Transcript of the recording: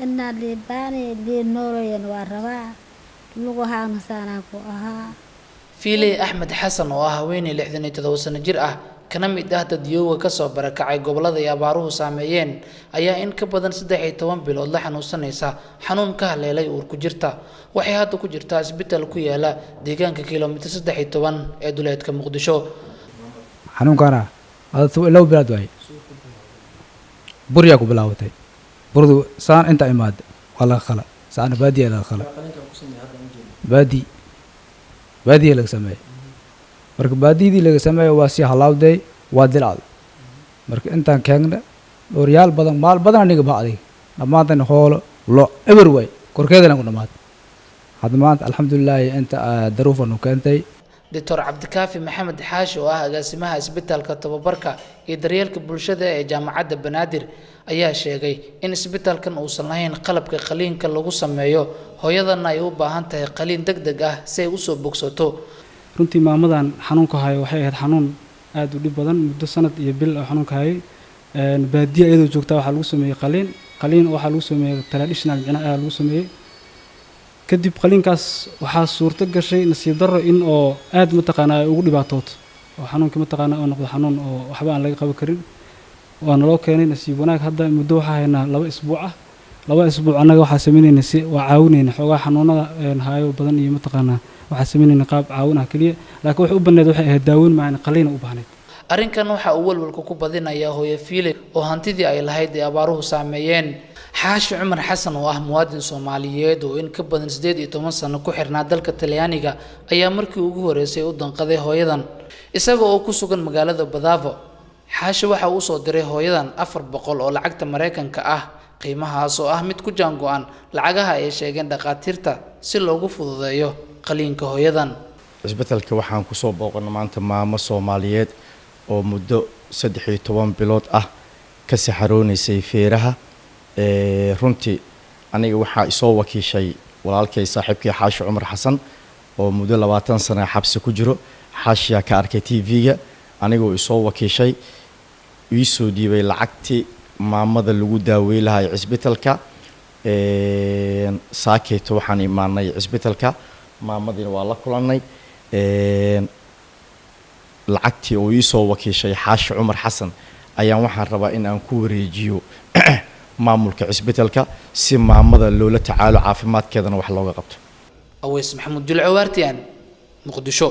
Inaa liibaani lii noolayan waa rabaa, lugahaana saanaan ku ahaa. Fiiley Axmed Xasan oo ah haweeney 67 sano jir ah, kana mid ah dadyooga kasoo barakacay gobollada ay abaaruhu saameeyeen, ayaa in ka badan 13 bilood la xanuunsanaysa xanuun ka haleelay uur ku jirta. Waxay hadda ku jirtaa isbitaal ku yaala deegaanka kilomitir 13 ee duleedka Muqdisho. Xanuunkaana ada 2 bilood waay. Buryaa ku bilaabatay, burdu saan inta imaada waa laga qala, saana baadiya laga qala, baadi baadiya laga sameeyey. Marka baadiyadii laga sameeyo waa sii halaawday, waa dilcad. Marka intaan keegna dhowryaal badan, maal badan aniga bacday dhammaantan, hoolo lo eber waay, korkeedana ku dhamaatay. Hadda maanta, alxamdulilaahi, inta daruufanu keentay. Doctor Cabdikaafi Maxamed Xaashi oo ah agaasimaha isbitaalka tababarka iyo daryeelka bulshada ee Jaamacadda Banaadir ayaa sheegay in isbitaalkan uusan lahayn qalabka qaliinka lagu sameeyo, hooyadana ay u baahan tahay qaliin deg deg ah si ay usoo bogsato. Runtii maamadan xanuunka hayo waxay ahayd xanuun aada u dhib badan. Muddo sanad iyo bil oo xanuunka hayay, baadiya iyadoo joogtaa waxaa lagu sameeyey qaliin. Qaliin waxaa lagu sameeyey traditional micnaha ayaa lagu sameeyey. Kadib qaliinkaas waxaa suurto gashay, nasiib darro, in oo aad mataqaanaa ay ugu dhibaatooto oo xanuunkii mataqaanaa oo noqdo xanuun oo waxba aan laga qaban karin. Waa naloo keenay. Nasiib wanaag, hadda muddo waxaa haynaa 2 isbuuc ah. 2 isbuuc annaga waxaa sameynayna si waa caawinayna xoogaa xanuunada hayo badan iyo mataqaanaa waxaa sameynayna qaab caawin ah keliya, laakiin waxay u banneed waxay ahayd daaweyn maahan, qaliina u baahnayd. Arrinkan waxa uu walwalka ku badinayaa hooyo Fiile oo hantidii ay lahayd ay abaaruhu saameeyeen. Xaashi Cumar Xasan oo ah muwaadin Soomaaliyeed oo in ka badan 18 sano ku xirnaa dalka Talyaaniga ayaa markii ugu horeysay u danqaday hooyadan isaga oo ku sugan magaalada Badaavo. Xaashi waxa uu usoo diray hooyadan 400 oo lacagta Maraykanka ah, qiimahaas oo ah mid ku jaan go-an lacagaha ay sheegeen dhakhaatiirta, si loogu fududeeyo qaliinka hooyadan. Cisbitalka waxaan kusoo booqanay maanta maamo Soomaaliyeed oo muddo 13 bilood ah ka saxaroonaysay feeraha. Runtii aniga waxaa isoo wakiishay walaalkay, saaxiibkay Xaashi Cumar Xasan oo muddo 20 sana xabsi ku jiro. Xaashiyaa ka arkay TV-ga, anigoo isoo wakiishay, iisoo dhiibay lacagtii maamada lagu daawey lahay cisbitalka. Saakeeto waxaan imaanay cisbitalka, maamadiina waa la kulannay. Lacagtii oo iisoo wakiishay Xaashi Cumar Xasan ayaan waxaan rabaa in aan ku wareejiyo maamulka cisbitalka si maamada loola tacaalo, caafimaadkeedana wax looga qabto. Aweys Maxamuud Julco, Waartiyan, Muqdisho.